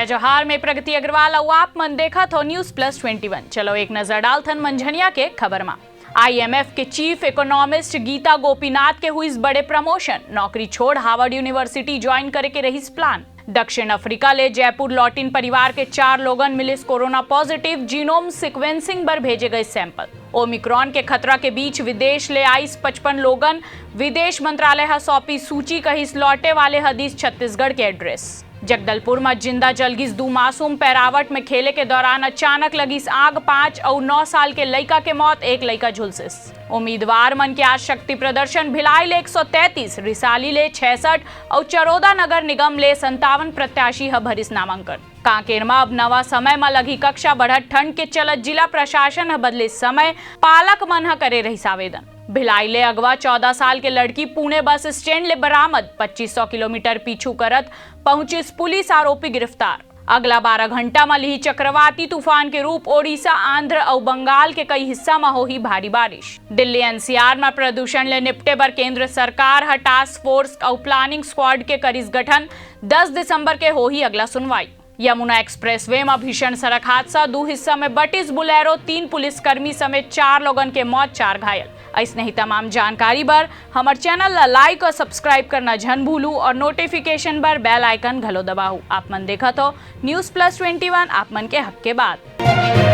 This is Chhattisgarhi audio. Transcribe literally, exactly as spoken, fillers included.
जोहार, मैं प्रगति अग्रवाल अउ आप मन देखत हो News Plus Twenty One। चलो एक नजर डालथन मंझनिया के खबर मा। आईएमएफ के चीफ इकोनॉमिस्ट गीता गोपीनाथ के हुईस बड़े प्रमोशन, नौकरी छोड़ हार्वर्ड यूनिवर्सिटी ज्वाइन करे के रहिस प्लान। दक्षिण अफ्रीका ले जयपुर लौटिन परिवार के चार लोगन मिलिस कोरोना पॉजिटिव, जीनोम सीक्वेंसिंग बर भेजे गए सैंपल। ओमिक्रॉन के खतरा के बीच विदेश ले आइस पचपन लोगन, विदेश मंत्रालय ह सौंपी सूची, कहिस लौटे वाले ह दिस छत्तीसगढ़ के एड्रेस। जगदलपुर म जिंदा जलगिस दू मासूम, पैरावट में खेले के दौरान अचानक लगिस आग, पाँच अउ नौ साल के लइका के मौत, एक लइका झुलसिस। उम्मीदवार मन के आज शक्ति प्रदर्शन, भिलाई ले एक सौ तैंतीस, रिसाली ले छियासठ अउ चरोदा नगर निगम ले संतावन प्रत्याशी ह भरिस नामांकन। कांकेर म अब नवा समय म लगही कक्षा, बढ़त ठंड के चलत जिला प्रशासन ह बदले समय, पालक मन ह करे रहिस आवेदन। भिलाई ले अगवा चौदह साल के लड़की पुणे बस स्टैंड ले बरामद, पच्चीस सौ किलोमीटर पीछू करत पहुंचिस पुलिस, आरोपी गिरफ्तार। अगला बारह घंटा म लिही चक्रवाती तूफान के रूप, ओडिशा, आंध्र अउ बंगाल के कई हिस्सा म होही भारी बारिश। दिल्ली एनसीआर म प्रदूषण ले निपटे बर केंद्र सरकार ह टास्क फोर्स अउ प्लानिंग स्क्वाड के करिस गठन, दस दिसंबर के होही अगला सुनवाई। यमुना एक्सप्रेसवे म भीषण सड़क हादसा, दू हिस्सा में बटिस बुलेरो, तीन पुलिसकर्मी समेत चार लोगन के मौत, चार घायल। अइसने ही तमाम जानकारी बर हमर चैनल ला लाइक और सब्सक्राइब करना झन भूलू और नोटिफिकेशन बर बेल आइकन घलो दबाहू। आप मन देखत हो News Plus Twenty One, आप मन के हक के बात।